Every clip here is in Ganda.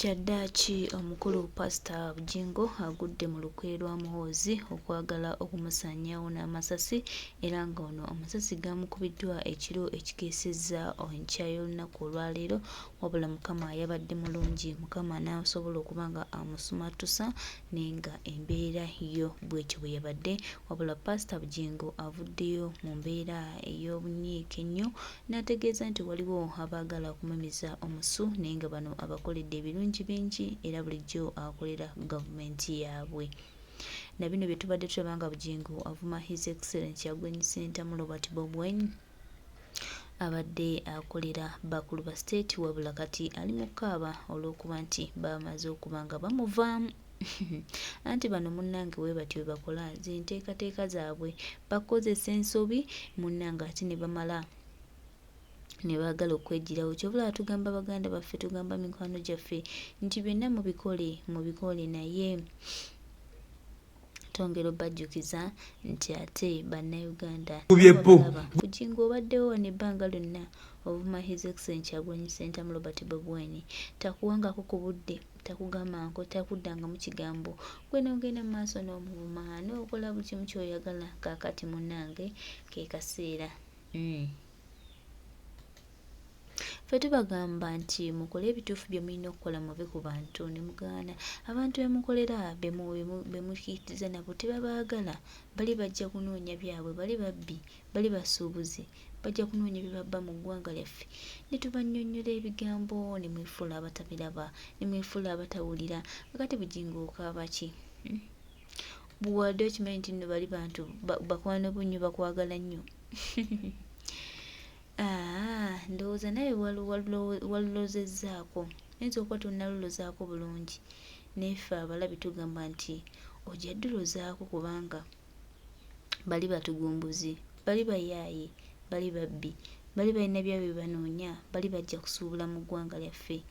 Kyaddaaki omukulu Pasita Bugingo agudde mu lukwe lwa Muhoozi okwagala okumusaanyaawo n'amasasi era ng'ono amasasi gaamukubiddwa ekiro ekikeesezza enkya y'olunaku olwaleero wabula Mukama yabadde mulungi Mukama n'asobola okuba nga amusumattusa naye nga embeera yo bwetyo bwe yabadde wabula Paasita Bugingo avuddeyo mu mbeera ey'obunyiike ennyo n'ategeeza nti waliwo abaagala okumummiza omusu naye nga bano abakoledde ebirungi bingi era bulijjo akolera gavumenti yaabwe. Na bino bye tubadde tulaba nga Bugingo avuma His Excellency Kyagulanyi Ssentamu Robert Bobi Wine abadde akolera bakulu ba state wabula kati ali mu kukaaba olw'okuba nti bamaze okuba nga bamuvaamu. Anti bano munnange bwe batyo bwe bakola zinteekateeka zaabwe bakozesa ensobi munnange ate ne bamala ne baagala okwejjirawo kyova olaba tugamba baganda baffe tugamba mikwano gyaffe nti byonna mubikole mubikole naye twongera obajjukiza nti ate bannayuganda Bugingo obaddewo wano ebbanga lyonna ovuma His Excellency Kyagulanyi Ssentamu Robert Bobi Wine takuwangako ku budde takugambanko takuddangamu kigambo gwe n'ogenda mu maaso n'omuvuma n'okola buli kimu ky'oyagala kaakati munnange ke kaseera mm. Ffe tubagamba nti mukole ebituufu bye mulina okukola muve ku bantu ne mugaana. Abantu be mukolera be mukkiriza nabo tebabaagala. Bali bajja kunoonya byabwe, bali babbi, bali basuubuzi, bajja kunoonya bye babba mu ggwanga lyaffe. Ne tubannyonnyola ebigambo ne mwefuula abatabiraba, ne mwefuula abatawulira. Kaakati Bugingo okaaba ki? Hmm? Wadde okimanyi nti nno bali bantu bakwano bo nnyo bakwagala nnyo. Aah ndowooza nawe walulozezzaako, oyinza okuba tonnalulozaako bulungi naye ffe abalabi tugamba nti ojja ddulozaako kubanga bali batugumbuzi, bali bayaaye, bali babbi, bali balina byabwe bye banoonya, bali bajja kusuubula mu ggwanga lyaffe.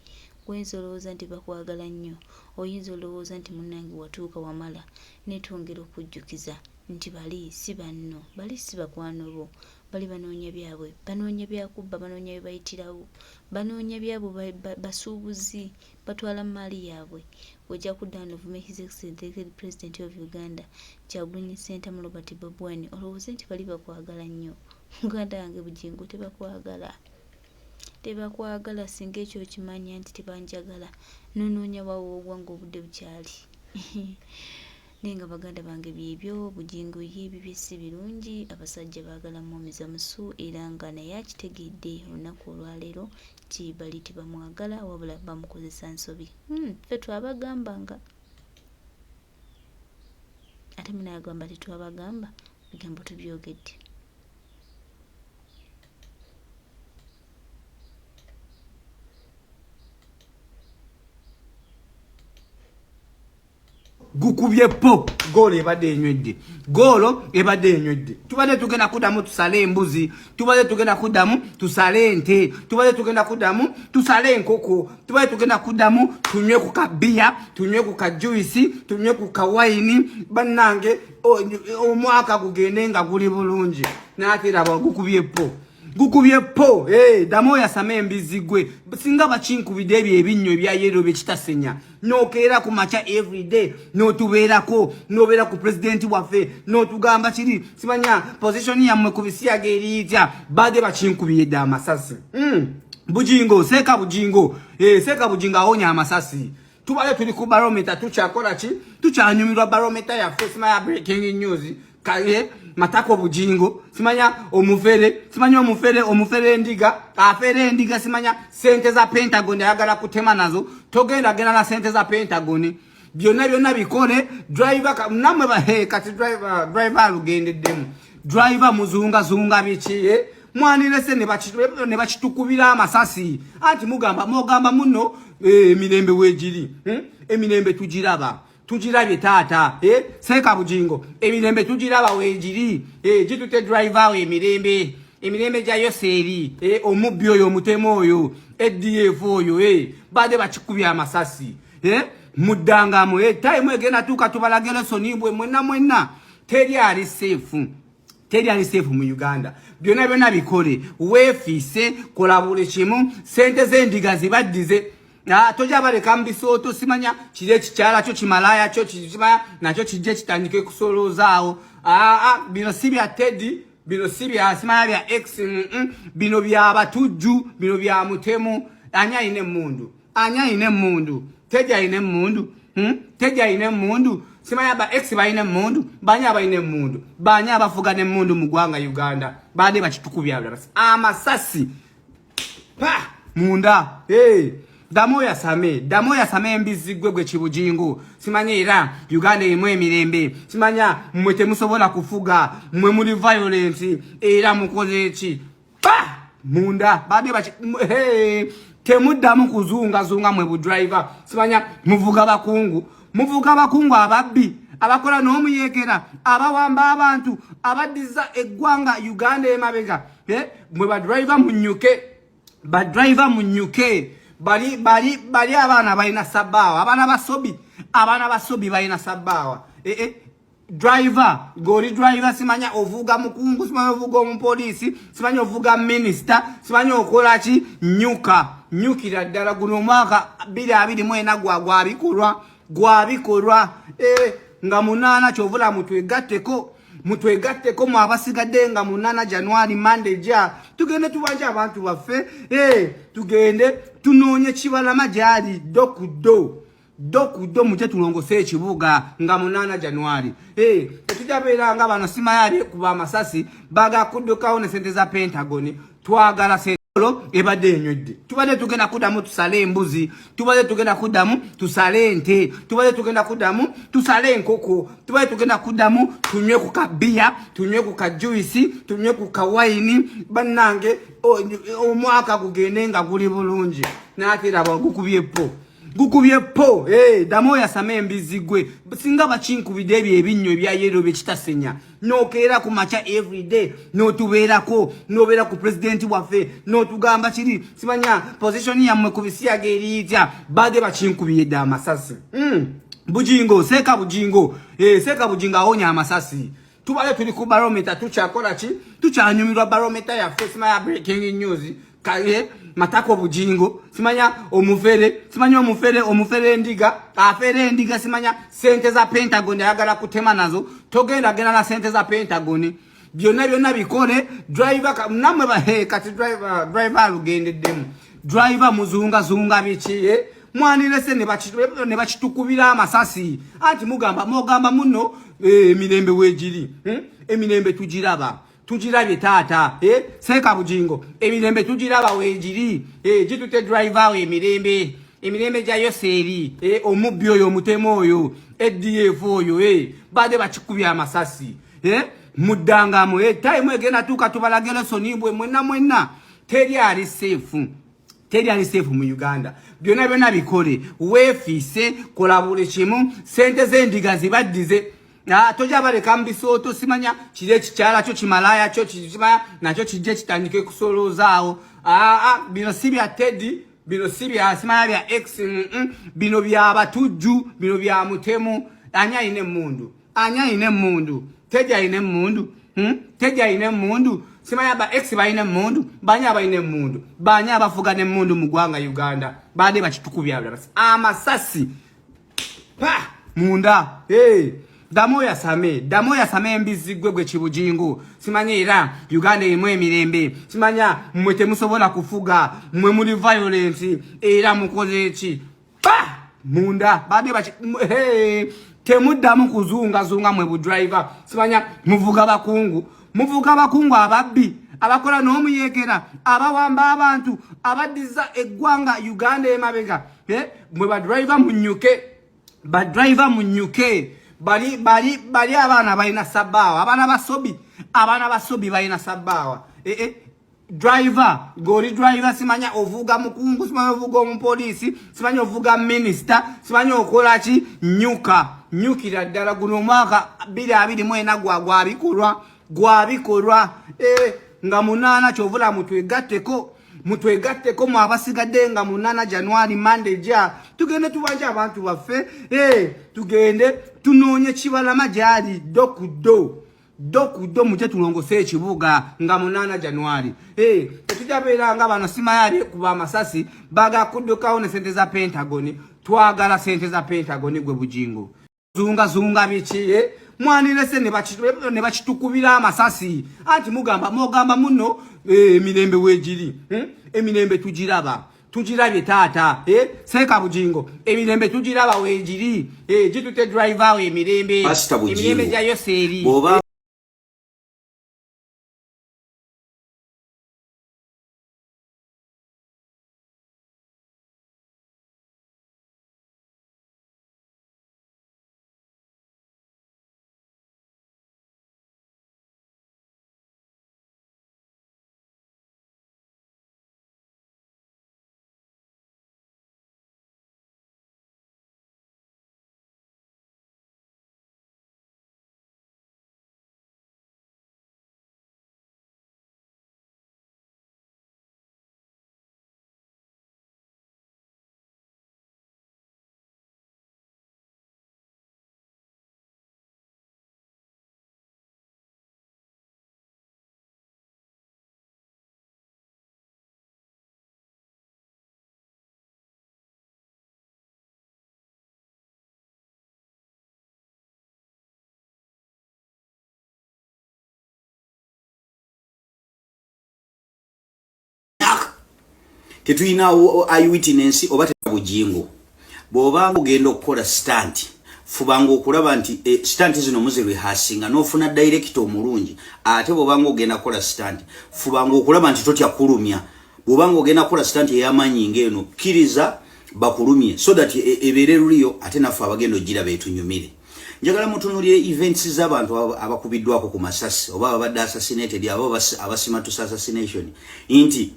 Oyinza olowooza nti bakwagala nnyo, oyinza olowooza nti munnange watuuka wamala naye twongera okukujjukiza nti bali si banno, bali si bakwano bo. Bali banoonya byabwe, banoonya bya kubba, banoonya bye bayitirawo, banoonya byabwe, basuubuzi, batwala mmaali yaabwe. Ojja kudda wano ovume His Excellency the President of Uganda Kyagulanyi Ssentamu Robert Bobi Wine olowooze nti bali bakwagala nnyo. Muganda wange Bugingo tebakwagala. Tebakwagala singa ekyo okimanya nti tebanjagala nonoonya wa woogwa ng'obudde bukyali. Naye nga baganda bange byebyo Bugingo ye ebibye si birungi abasajja baagala mumiza musu era nga naye akitegedde olunaku olwaleero nti bali tebamwagala wabula bamukozesa nsobi. Ffe twabagamba nga ate munagamba tetwabagamba bigambo tubyogedde. Gukubye po goolo ebadde enywedde, goolo ebadde enywedde. Tubadde tugenda kuddamu tusale embuzi, tubadde tugenda kuddamu tusale ente, tubadde tugenda kuddamu tusale enkoko, tubadde tugenda kuddamu tunywe ku kabiya, tunywe ku kajuisi, tunywe ku kawayini. Bannange, omwaka gugende nga guli bulungi. Naate laba gukubye po, gukubye po. Hey, damu oyasame embizi gwe. Singa bakinkubidde ebyo ebinnyo ebya yero bye kitasenya, nokeera ku makya everyday notubeerako, nobeera ku pulezidenti waffe notugamba kiri simanya position yammwe ku bisiyaga eriitya. Badde bakinkubye dda amasasi. Bugingo seeka Bugingo, seeka Bugingo awonya amasasi. Tubale tuli ku barometer, tukyakola ki? Tukyanyumirwa barometer yaffe. Simanya breaking news kaye matako Bugingo, simanya omufere, simanya omufere, omufere endiga, afere endiga, simanya sente za Pentagon ayagala kutema nazo. Togenda genda na sente za Pentagon, byonna byonna bikole. Driver namwe ba hey, kati driver, driver alugendeddemu, driver muzunga zunga biki, mwanirese ne bakitukubira amasasi. Anti mugamba, mugamba muno, emirembe weegiri, Emirembe tugiraba, tugirabye taata, Seeka Bugingo, emirembe tugiraba weegiri, gitute driver we emirembe, emirembe gya Yoseeri, omubbi oyo, omutemu oyo, ADF oyo, badde bakikubye amasasi, muddangamu, time egenda tuuka tubalage lesoni bwe mwenna mwenna. Teri ali safe, teri ali safe mu Uganda. Byonna byonna bikole, weefiise, kola buli kimu, sente z'endiga zibaddize. Ah, tojja baleka mu bisooto, simanya kiri ekikyala kyo kimalaaya kyo kimanya nakyo kijje kitandike kusolozaawo. Ah, ah, bino si bya Teddy, bino si bya simanya bya ex, bino bya batujju, bino bya mutemu. Ani alina emmundu? Ani alina emmundu? Teddy alina emmundu? Hmm? Teddy alina emmundu? Simanya ba ex balina emmundu? Bani abalina emmundu? Bani abafuga n'emmundu mu ggwanga Uganda? Baade bakitukubya amasasi pa munda. Hey, ddamu oyasame, ddamu oyasame embizzi gwe gwe kibujingo. Simanya era Uganda erimu emirembe, simanya mmwe temusobola kufuga, mmwe muli violent, era mukoze ki? Pa munda. Baade baki, hey, temuddamu kuzungazunga mwe budriver, simanya muvuga bakungu, muvuga bakungu ababbi, abakola n'omuyekera, abawamba abantu, abaddiza eggwanga Uganda emabega. Eh, mwe badriver munyuke, badriver munyuke. Bali bali bali abaana balina sabbaawa, abaana basobi, abaana basobi balina sabbaawa. Eh, eh, driver gori driver, simanya ovuga mukungu, simanya ovuga omupoliisi, simanya ovuga minisita, simanya okola ki, nyuka, nyukira ddala. Guno omwaka 2024 gwa gwabikolwa, gwabikolwa. Eh, nga 8 kyovula mutwegatteko, mutwegatteko mu abasigadde nga 8 January Monday ja tugende tubanje abantu baffe. Eh, tugende tunoonye Kibalama gyali dokudo dokudo, mujje tulongose ekibuga nga 8 January. Eh, tetujja nga bano simanya kuba amasasi bagakuddukawo ne sente za Pentagon. Twagala sente ebadde enywedde, tubadde tugenda kuddamu tusale embuzi, tubadde tugenda kuddamu tusale ente, tubadde tugenda kuddamu tusale enkoko, tubadde tugenda kuddamu tunywe ku kabiya, tunywe ku kajuisi, tunywe ku kawayini. Bannange, omwaka gugende nga guli bulungi, naate raba gukubye po, gukubye po. Hey, ddamu oyasame embizzi gwe. Singa bakinkubidde ebyo ebinnyo ebya yellow byekitasenya, nokeera ku makya everyday n'otubeerako, n'obeera ku pulezidenti waffe n'otugamba kiri simanya position yammwe ku bisiyaga eriitya. Bade bakinkubye dde amasasi. Bujingo seeka, Bujingo, eh, seeka Bujingo awonya amasasi. Tubale tuli ku barometer, tukyakola ki? Tukyanyumirwa barometer yaffe, simanya breaking news kaye matako Bujingo, simanya omufere, simanya omufere, omufere endiga, afere endiga, simanya sente za Pentagon ayagala kutema nazo. Togenda genda na sente za Pentagon, byonna byonna bikole. Driver namwe bahe kati driver, driver alugendeddemu, driver muzunga zunga biki, eh? Mwanirese ne bakitukubira amasasi. Anti mugamba, mugamba muno emirembe weegiri, Emirembe tugiraba, tugirabye taata. Eh? Seeka Bujingo, emirembe tugiraba weegiri, eh, gitute driver we emirembe, emirembe gya Yoseeri, eh, omubbi oyo, omutemu oyo, ADF oyo, eh, bade bakikubya amasasi, eh? Muddangamu, eh, time egenda tuuka tubalage lesson bwe mwenna mwenna. Teri ali safe, teri ali safe mu Uganda. Byonna byonna bikole, weefiise, kola buli kimu, sente z'endiga zibaddize. Ah, tojja baleka mu bisooto, simanya kiri ekikyala kyo kimalaaya kyo kimanya nakyo kijje kitandike kusolozaawo. Ah, ah, bino si bya Teddy, bino si bya simanya bya ex, bino bya batujju, bino bya mutemu. Ani alina emmundu? Ani alina emmundu? Teddy alina emmundu? Hmm? Teddy alina emmundu? Simanya ba ex balina emmundu? Bani abalina emmundu? Bani abafuga n'emmundu mu ggwanga Uganda? Bade bakitukubya amasasi pa munda. Hey, ddamu oyasame, ddamu oyasame embizzi gwe gwe kibujingo. Simanya era Uganda erimu emirembe, simanya mmwe temusobola kufuga, mmwe muli violent, era mukoze ki? Pa munda. Bade baki, hey, temuddamu kuzungazunga mwe budriver, simanya muvuga bakungu, muvuga bakungu ababbi, abakola n'omuyekera, abawamba abantu, abaddiza eggwanga Uganda emabega. Eh, mwe badriver munyuke, badriver munyuke. Bali bali bali abaana balina sabbaawa, abaana basobi, abaana basobi balina sabbaawa. Eh, eh, driver gori driver, simanya ovuga mukungu, simanya ovuga omupoliisi, simanya ovuga minisita, simanya okola ki, nyuka, nyukira ddala. Guno omwaka 2024 gwa gwabikolwa, gwabikolwa. Eh, nga 8 kyovula mutwegatteko, mutwegatteko mu abasigadde nga 8 January Monday ja tugende tubanje abantu baffe. Eh, tugende tunoonye Kibalama gyali dokudo. Door ku door mujje tulongose ekibuga nga 8 January. Eh, tetujabeera nga bano simayali kuba amasasi baga kuddukawo ne sente za Pentagon. Twagala sente za Pentagon gwe Bujingo. Zunga zunga biki eh? Mwanirese ne bakitukubira amasasi. Anti mugamba mugamba muno emirembe weegiri. Emirembe tugiraba. Tugirabye taata, eh? Seeka Bujingo, emirembe tugiraba weegiri. Eh, gitute driver we emirembe. Pastor Bujingo, Emirembe gya Yoseeri. Bw'oba tetulina eyewitness oba Bujingo, bw'oba ogenda okukola stunt, fubanga okulaba nti stunt zino muzirehearsinga n'ofuna director omulungi. Ate bw'obanga ogenda kukola stunt, fubanga okulaba nti totya kulumya. Bw'obanga ogenda kukola stunt ey'amaanyi ng'eno, kkiriza bakulumye so that ebeere luliyo, ate naffe abagenda ogira beetunyumire. Njagala mutunulire events z'abantu abakubiddwako ku masasi oba ababadde assassinated, abo abasimatusa assassination, nti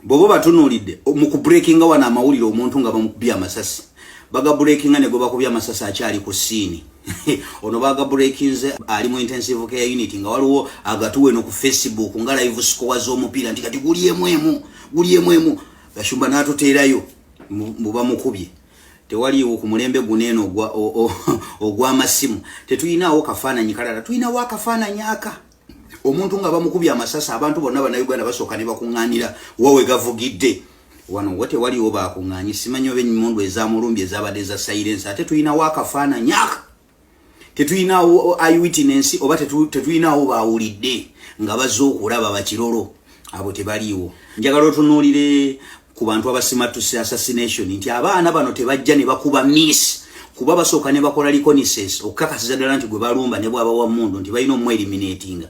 bw'oba batunuulidde mu kubreakinga wano amawulire, omuntu nga bamukubye amasasi, bagabreakinga ne gwe bakubye amasasi akyali ku scene. Ono bagabreakinze ali mu intensive care unit, nga waliwo agatuwe no ku Facebook nga live score z'omupiira nti kati guli emu emu, guli emu emu. Gashumba n'atuteerayo mubamukubye. Tewaliiwo ku mulembe guno eno ogw'amasimu, tetuyinaawo kafaananyi kalala. Tulinawo akafaananyi aka omuntu nga bamukubye amasasi, abantu bonna Bannayuganda basooka ne bakuŋŋaanira wawe gavugidde. Wano wo tewaliwo bakuŋŋaanyi, simanyi oba emmundu ezamulumbye ezabadde za silence. Ate tulinawo akafaananyi aka, tetulinawo eyewitness oba tetulinawo bawulidde nga bazze okulaba bakirolo, abo tebaliiwo. Njagala otunuulire ku bantu abasimatuse assassination, nti abaana bano tebajja ne bakuba miss, kuba basooka ne bakola reconnaissance okukakasiza ddala nti gwe balumba ne bwaba wa mundu nti balina omweliminatinga.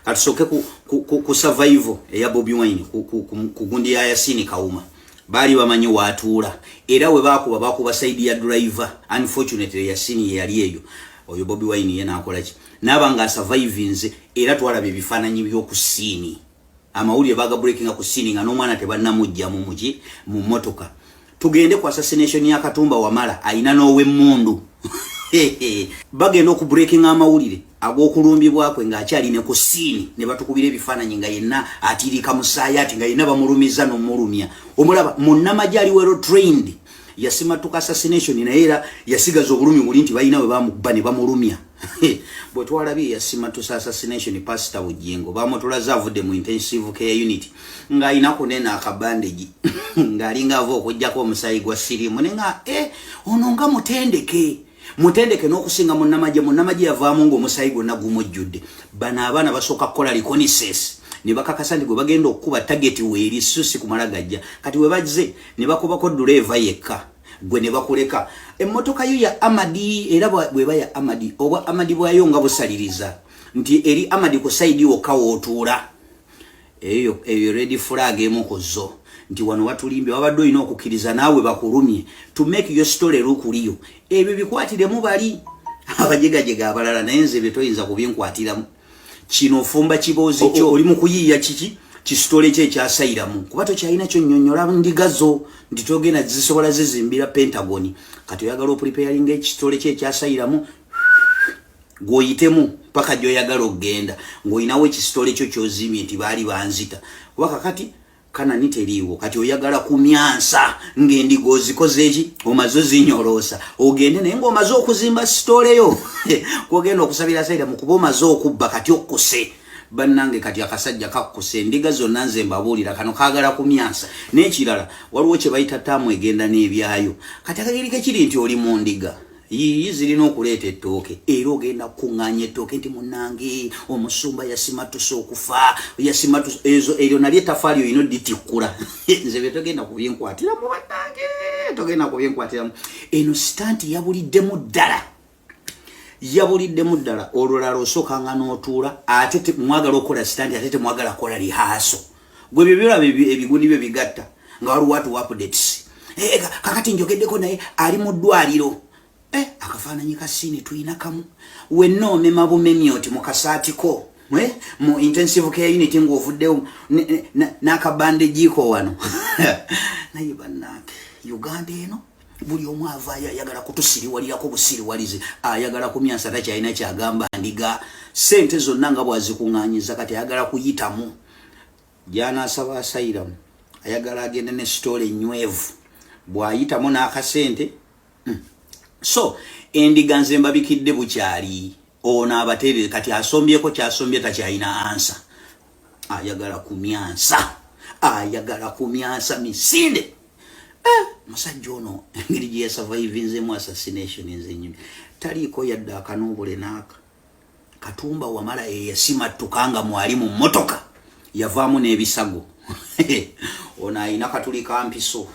Katusooke ku survival eya Bobi Wine ku gundi ya Yasini Kawuma. Baali bamanyi waatuula, era we baakuba, bakuba side ya driver. Unfortunately Yasini ye yali eyo. Oyo Bobi Wine ye n'akola ki? Naaba nga asurvivinze, era twalaba ebifaananyi by'oku scene, amawulire bagabreakinga ku scene nga n'omwana tebannamugjamu muki mu mmotoka. Tugende ku assassination ya Katumba Wamala, ayina n'owemmundu. Bagenda okubreakinga amawulire ag'okulumbibwa kwe ng'akyali ne ku scene, ne batukubira ebifaananyi nga yenna atiirika musaayi, ati nga yenna bamulumiza n'omulumya. Omulaba munnamagye ali well trained, yasimatuka assassination, naye era yasigaza obulumi buli nti balina we bamukuba ne bamulumya. Bwe twalabye yasimatusa assassination Pastor Bujingo, bamutulaze avudde mu intensive care unit ng'alina kunene akabandagi, ng'alinga ava okugjako omusaayi gwa siriimu, ne nga ono nga mutendeke, mutendeke n'okusinga munnamagye. Munnamagye yavaamu ng'omusaayi gwonna gumujjudde. Bano abaana basooka kukola reconnaissance ne bakakasa nti gwe bagenda okukuba target weeri, so si kumala gajja. Kati we bazze ne bakubako duleeva yekka, gwe ne bakuleka. Emmotoka yo ya armoured, era bweba ya armoured, obwa armoured bwayo nga busaliriza nti eri armoured ku side wokka wootuula. Eyo eyo red flag emu ku zo nti wano watulimbye, wabadde olina okukkiriza naawe bakulumye to make your story look real. Ebyo bikwatiremu bali abajegajega abalala, naye nze ebyo toyinza kubinkwatiramu. Kino ofumba kiboozi kyo, oli mu kuyiiya kiki kisitole kye ekyasayiramu, kuba tokyalina kyonnyonnyola ndigazo nti togenda zisobola zizimbira Pentagon. Kati oyagala opreparinga ekisitole kye ekyasayiramu gw'oyitemu paka gy'oyagala okugenda ng'olinawo ekisitole kyo kyozimye nti baali banzita, kuba kakati Kanani teriiwo. Kati oyagala kumyansa ng'endiga ozikoze eki, omaze ozinyoloosa, ogende naye ng'omaze okuzimba story yo kwogenda okusabira asylum, kuba omaze okubba. Kati okkuse, bannange, kati akasajja kakkuse endiga zonna. Nze mbabuulira, kano kaagala kumyansa. N'ekirala, waliwo kye bayita taamu egenda n'ebyayo. Kati akageri kekiri nti oli mu ndiga yiyi zirina okuleeta ettooke, era ogenda kukuŋŋaanya ettooke nti munnange omusumba yasimatuse okufa, yasimatuse ezo. Eryo nalyo ettafaali olina oditikkula. Nze bye togenda kubyenkwatiramu, bannange, togenda kubyenkwatiramu. Eno stunt yabuliddemu ddala, yabuliddemu ddala. Olulala osookanga n'otuula, ate mwagala okukola stunt, ate temwagala kukola rehearsal. Gwe bye byolaba ebigundi bye bigatta nga waliwo atu updates. Eh, kakati njogeddeko naye, ali mu ddwaliro. Eh, akafaananyi ka scene tulina kamu, wenna omema bumemi oti mu kasaatiko, eh, mu intensive care unit ng'ovuddewo n'akabandejiiko wano. Naye bannange, Uganda eno buli omu avaayo ayagala kutusiriwalirako busiriwalizi, ayagala kumyansa, takyalina kyagamba ndiga. Sente zonna nga bwazikuŋŋanyiza, kati ayagala kuyitamu gyanaasaba asylum, ayagala agende ne story enywevu bw'ayitamu n'akasente. So endiga nze mbabikidde bukyali. Ono abateerere kati asombyeko kyasombye, takyalina answer, ayagala kumyansa, ayagala kumyansa misinde. Eh, musajja ono engeri gye yasurvivinzemu assassination, nze nyumi taliiko yadde akanuubule n'aka. Katumba Wamala yeyasimattuka nga mwali mu mmotoka, yavaamu n'ebisago. Ono ayina katuli ka mpiso.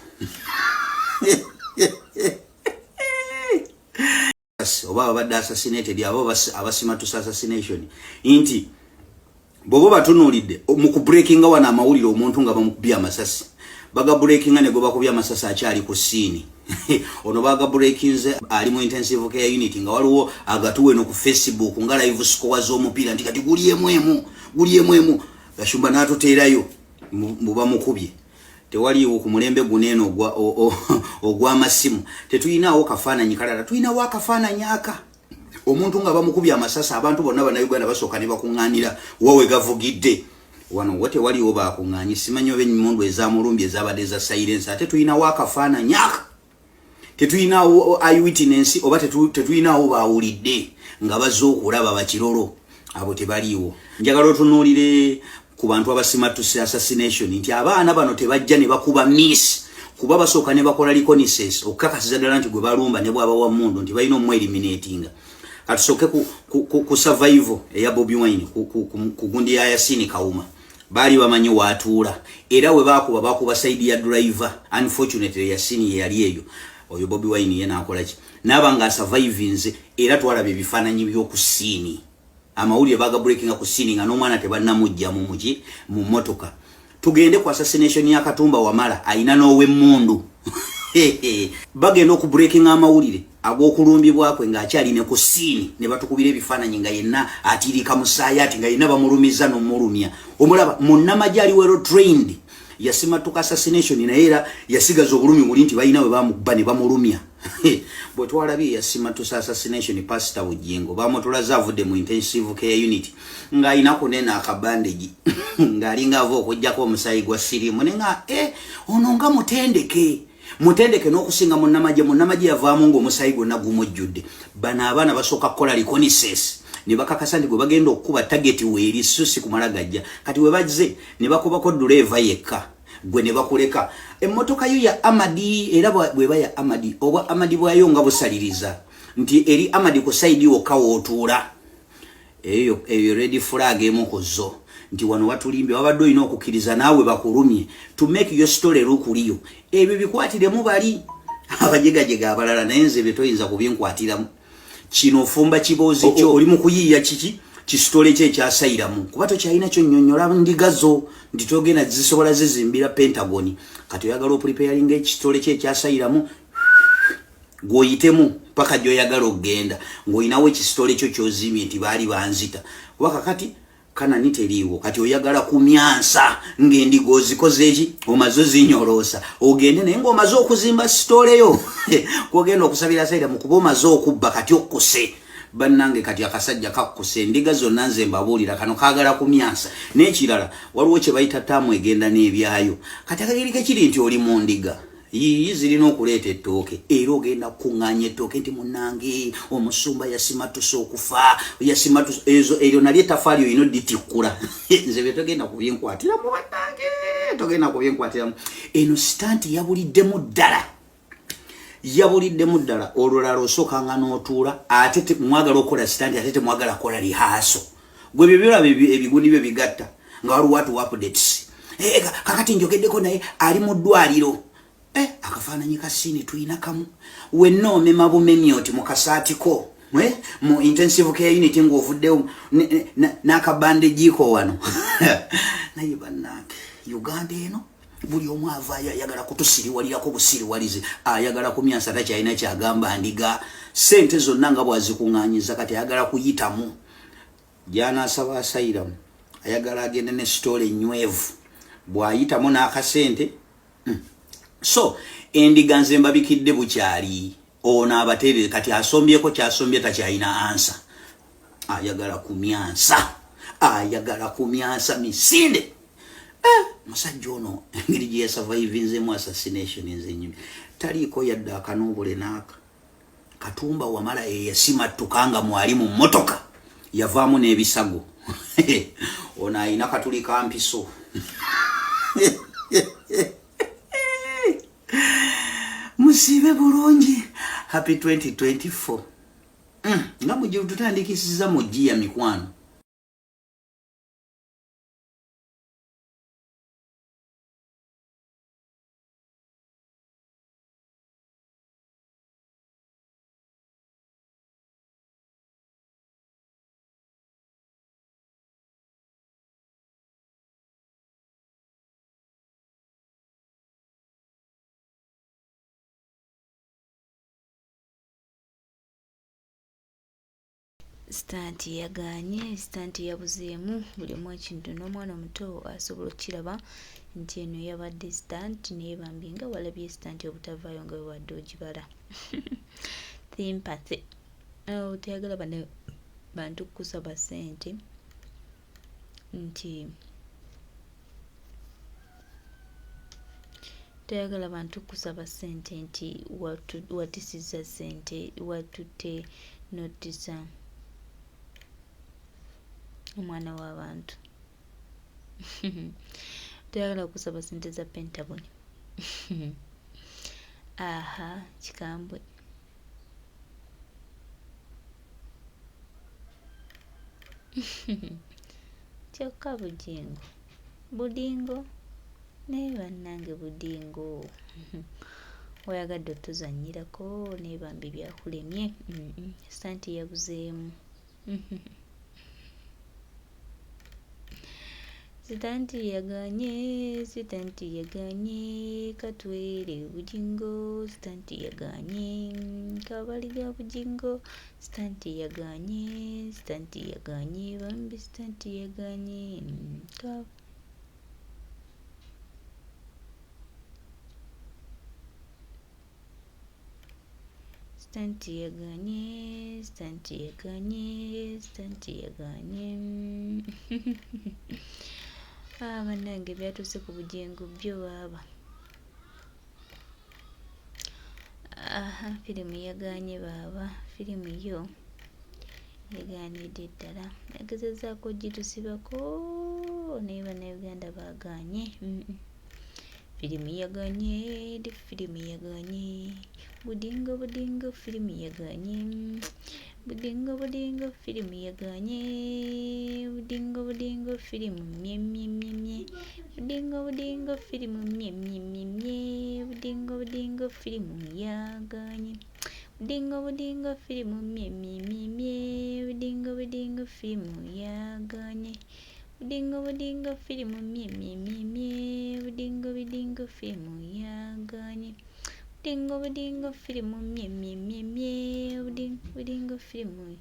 Oba babadde assassinated, abo abasimatusa assassination, nti bw'oba batunuulidde mu kubreakinga wano amawulire, omuntu nga bamukubye amasasi, bagabreakinga ne gwe bakubye amasasi akyali ku scene. Ono bagabreakinze ali mu intensive care unit, nga waliwo agatuwe no ku Facebook nga live score z'omupiira nti kati guli emu emu, guli emu emu. Gashumba n'atuteerayo mubamukubye. Tewaliiwo ku mulembe guno eno ogw'amasimu, tetulinawo kafaananyi kalala. Tulinawo akafaananyi aka omuntu nga bamukubye amasasi, abantu bonna Bannayuganda basooka ne bakuŋŋaanira wawe gavugidde. Wano wo tewaliwo bakuŋŋaanyi, simanyi oba emundu ezamulumbye ezabadde za silence. Ate tulinawo akafaananyi aka, tetulinawo eyewitness, oba tetulinawo bawulidde nga bazze okulaba bakirolo, abo tebaliiwo. Njagala otunuulire ku bantu abasimatuse assassination nti abaana bano tebajja ne bakuba miss, kuba basooka ne bakola reconnaissance okukakasiza ddala nti gwe balumba ne bwaba wa mundu nti balina omweliminatinga. Katusooke ku survival eya Bobi Wine ku gundi ya Yasini Kawuma. Baali bamanyi waatuula, era we bakuba, bakuba side ya driver. Unfortunately Yasini ye yali eyo. Oyo Bobi Wine ye naakola ki? Naaba nga asurvivinze, era twalaba ebifaananyi by'oku scene, amawulire bagabreakinga ku scene nga n'omwana tebannamugjamu muki mu mmotoka. Tugende ku assassination ya Katumba Wamala, ayina n'owemmundu. Bagenda okubreakinga amawulire ag'okulumbibwa kwe ng'akyali ne ku scene, ne batukubira ebifaananyi nga yenna atiirika musaayi, ati nga yenna bamulumiza n'omulumya. Omulaba munnamagye ali well trained, yasimatuka assassination, naye era yasigaza obulumi buli nti balina we bamukuba ne bamulumya. Bwe twalabye yasimatusa assassination Pastor Bujingo, bamutulaze avudde mu intensive care unit ng'alina kunene akabandegi, ng'alinga ava okugjako omusaayi gwa siriimu, ne nga eh, ono nga mutendeke, mutendeke n'okusinga munnamagye. Munnamagye yavaamu ng'omusaayi gwonna gumujjudde. Bano abaana basooka kukola reconnaissance ne bakakasa nti gwe bagenda okukuba target weeri, so si kumala gajja. Kati we bazze ne bakubako duleeva yekka, gwe ne bakuleka. Emmotoka yo ya armoured, era bweba ya armoured, obwa armoured bwayo nga busaliriza nti eri armoured ku side wokka wootuula. Eyo eyo red flag emu ku zo nti wano watulimbye, wabadde olina okukkiriza naawe bakulumye to make your story look real. Ebyo bikwatiremu bali abajegajega abalala, naye nze bye toyinza kubinkwatiramu. Kino ofumba kiboozi kyo, oli mu kuyiiya kiki kistory kye ekyasayiramu, kuba tokyalina kyonnyonnyola ndigazo nti togenda zisobola zizimbira Pentagon. Kati oyagala opreparinga ekisitole kye ekyasayiramu gw'oyitemu paka gy'oyagala okugenda ng'olinawo ekisitole kyo kyozimye nti baali banzita, kuba kakati Kanani teriiwo. Kati oyagala kumyansa ng'endiga ozikoze eki, omaze ozinyoloosa, ogende naye ng'omaze okuzimba story yo kwogenda okusabira asylum, kuba omaze okubba. Kati okkuse, Bannange, kati akasajja kakkusa endiga zonna. Nze mbabuulira, kano kaagala kumyansa. N'ekirala, waliwo kye bayita taamu egenda n'ebyayo. Kati akageri kekiri nti oli mu ndiga yiyi zirina okuleeta ettooke, era ogenda kukuŋŋaanya ettooke nti munnange omusumba yasimatuse okufa, yasimatuse ezo. Eryo nalyo ettafaali olina oditikkula. Nze bye togenda kubyenkwatiramu, bannange, togenda kubyenkwatiramu. Eno stunt yabuliddemu ddala, yabuliddemu ddala. Olulala osookanga n'otuula, ate mwagala okukola stunt, ate temwagala kukola rehearsal. Gwe bye byolaba ebigundi byo bigatta nga waliwo atu updates. Eh, kakati njogeddeko naye, ali mu ddwaliro. Eh, akafaananyi ka scene tulina kamu. Wenna omema bumemi oti mu kasaatiko, eh, mu intensive care unit ng'ovuddewo n'akabandejiiko wano. Naye bannange, Uganda eno buli omu avaayo ayagala kutusiriwalirako busiriwalizi, ayagala kumyansa, takyalina kyagamba ndiga. Sente zonna nga bwazikuŋŋanyiza, kati ayagala kuyitamu gyanaasaba asayiramu, ayagala agende ne sitoola ennywevu bw'ayitamu n'akasente. So endiga nze mbabikidde bukyali. Ono abateerere kati asombyeko kyasombye, takyalina answer, ayagala kumyansa, ayagala kumyansa misinde. Eh, musajja ono engeri gye yasurvivinzemu assassination, nze nyumi taliiko yadde akanuubule n'aka Katumba Wamala eyasimattuka nga mwali mu mmotoka, yavaamu n'ebisago. Ono ayina katuli ka mpiso. Musiibe bulungi, happy 2024. Nga mugiru tutandikisiza mu giya mikwano. Stunt yagaanye, stunt yabuzeemu buli omu ekintu, n'omwana omuto asobola okukiraba nti eno yabadde stunt. Naye bambi nga walabye stunt obutavaayo nga bwe ogibala. Sympathy. Oh, teyagala bane bantu kukusaba ssente nti tayagala bantu kusaba ssente nti watisizza ssente, watutte n'ottisa omwana w'abantu. Toyagala kusaba ssente za Pentagon. Aha, kikambwe. Kyokka Bujingo, Budingo, naye bannange Budingo wayagadde otuzannyirako, naye bambi byakulemye. Stunt yabuzeemu. Stunt yagaanye, stunt yagaanye, katwere Bujingo, stunt yagaanye, kabaliga Bujingo, stunt yagaanye, stunt yagaanye, bambi stunt yagaanye. Stunt yagaanye, stunt yagaanye, stunt yagaanye. Ah, bannange, byatuuse ku Bujingo byo baaba. Aha, firimu yagaanye baaba, firimu yo yagaanidde ddala. Yagezezzaako ogitusibako naye Bannayuganda baagaanye. Firimu yagaanye, firimu yagaanye. Budingo, Budingo, firimu yagaanye. Budingo, Budingo, firimu yagaanye. Budingo, Budingo, firimu mye mye mye mye. Budingo, Budingo, firimu mye mye mye mye. Budingo, Budingo, firimu yagaanye. Budingo, Budingo, firimu mye mye mye mye. Budingo, Budingo, firimu yagaanye. Budingo, Budingo, firimu mye mye mye mye. Budingo, Budingo, firimu yagaanye. Budingo, Budingo, firimu mye mye mye mye. Budingo, Budingo, firimu.